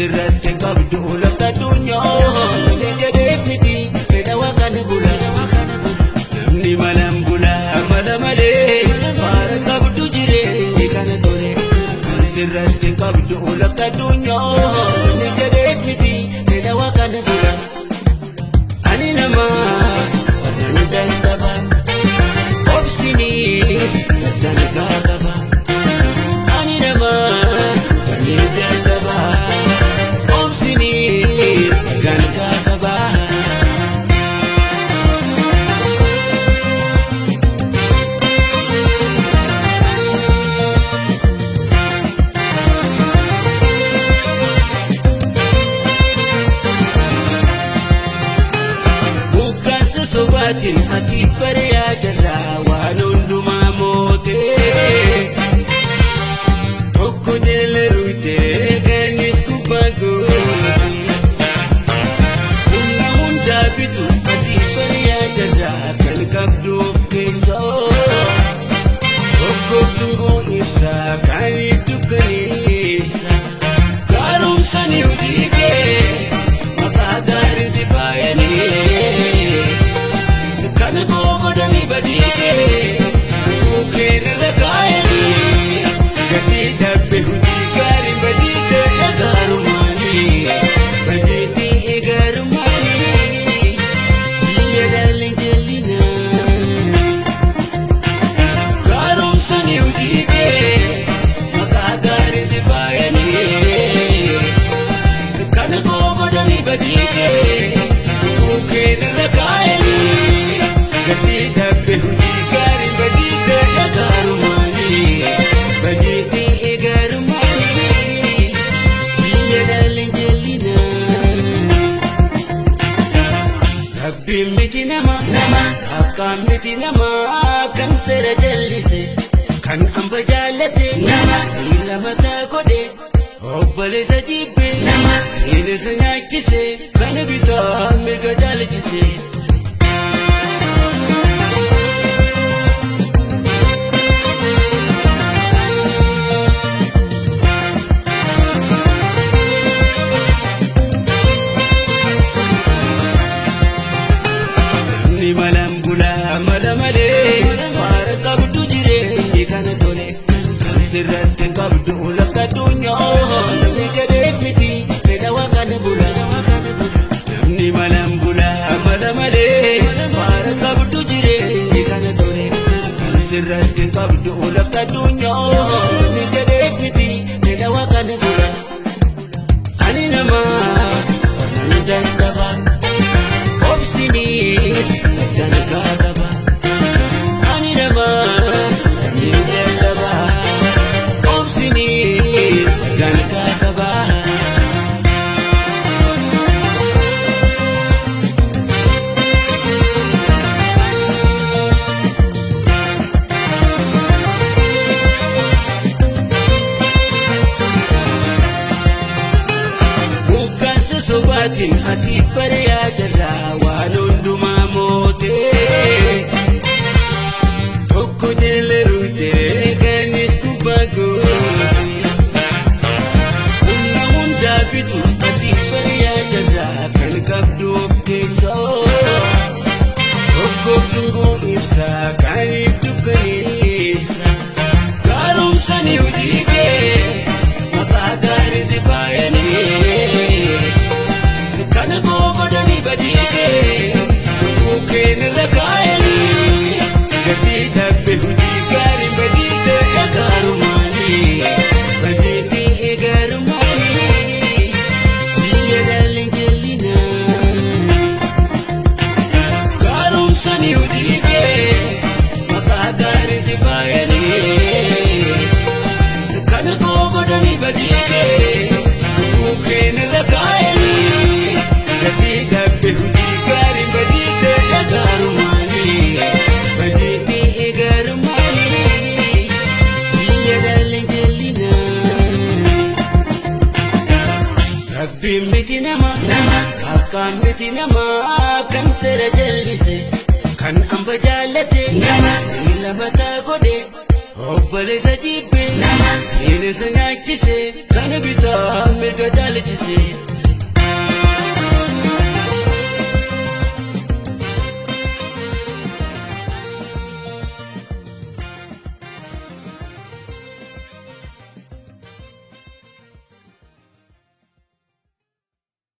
sirratti qabdu lafta addunyaa namni jedheef miti fedha waaqaan bula. Namni malaan bula mala malee faara qabdu jireenyi kana tole. Kan sirratti qabdu lafta addunyaa namni jedheef miti fedha waaqaan bula. Ani nama warra dadhaba obsinis dangaa qaba. Ani nama warra dadhaba obsinis dangaa qaba. Sobaatiin ati bari'aa jirra waan hundumaa mootee. Tokko jala ruutee kanis gubbaa goote. Humna hundaa bitu ati bari'aa jirra kan qabdu of keessoo. Tokko dungoo ibsaa kan dukkaneessa. Gaarumsa ni hojii kee maqaa gaarii si faayanii. Kan godhani badii bukkeen irra kaayanii gatii darbe hojii gaarii badii ta'e gaarumaanii badii ta'e gaarumaanii biyya dhalli jallinaa gaarumsanii hojii kee maqaa gaarii si faayanii kan godhani badii bukkeen irra kaayanii. Gatii darbe hojii gaarii badii ta'e gaarumaanii badii ta'e gaarumaanii biyya dhalli jallinaa. Rabbiin miti nama nama akkaan miti nama kan seera jallise kan hamba jaallate nama miila mataa godhe obboleessa jibbe nama bineensa nyaachise kana bitaa mirga jaalchise. Namni malaan bula mala malee faara qabdu jireenyi kana tole. Kan sirratti qabdu lafta addunyaa namni jedheef miti fedha waaqaan bula. Namni malaan bula mala malee faara qabdu jireenyi kana tole. Kan sirratti qabdu lafta addunyaa namni jedheef miti fedha waaqaan bula. Ani nama warra dadhaba. Obsinis dangaa qaba. Ani nama ni dadhaba. Obsinis dangaa qaba. Mukaasa sobaatiin ati bari'aa jirra waan hundumaa mootee. Tokko jala ruutee kanis gubbaa goote. Humna hundaa bitu ati bari'aa jirra kan qabdu of keessoo. Tokko dungoo ibsaa kan dukkaneessa. Gaarumsa ni hojii kee maqaa gaarii si faayanii. Kan godhani badii kee bukkeen irra kaayanii gatii darbe hojii gaarii badii ta'e gaarumaanii badii ta'e gaarumaanii biyya dhalli jallinaa. Gaarumsanii hojii kee maqaa gaarii si faayanii kan godhani badii kee bukkeen irra kaayanii gatii darbe hojii gaarii badii ta'e gaarumaanii badii ta'e gaarumaanii biyya dhalli jallinaa. Rabbiin miti nama nama akkaan miti nama kan seera jallise kan hamba jaallate nama miila mataa godhe Obboleessa jibbee nama diina isa nyaachise kana bitaa mirga caalchise.